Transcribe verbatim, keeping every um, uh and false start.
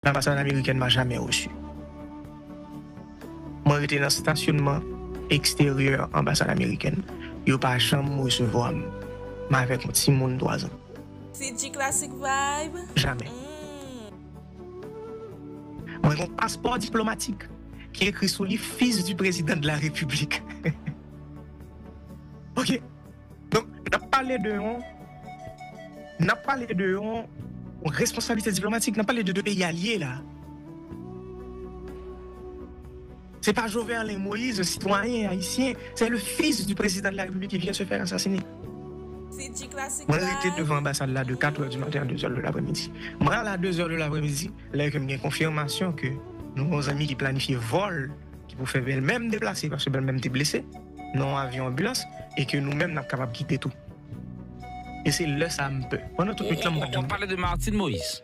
L'ambassade américaine m'a jamais reçu. Mwen rete nan stasyonman eksteryè anbasad amerikèn. Yo pa janm resevwa m. M avèk yon timoun twa zan. C G Classic Vibe. Jamè. Mwen gen yon paspò diplomatik ki ekri sou li Fils du Président de la République. Ok. Donk, n ap pale de yon, n ap pale de yon, yon responsablite diplomatik, n ap pale de de peyi alye la. Se pa Jovenel Moïse, sitwayen ayisyen, c'est le fils du président de la République qui vient se faire assassiner. Mwen rete devan anbasad la de quatre heures du matin à deux heures de l'après-midi. Mwen al a deux heures de l'après-midi, lè ke m gen konfimasyon ke nou gen yon zanmi ki planifye vòl ki pou fè bèlmè m deplase, paske bèlmè m te blese nan yon avyon anbilans, e ke nou menm n ap kapab kite tou. E se lè sa a m pè. Pandan tout nwit lan m pa t On parlait de Martine Moïse.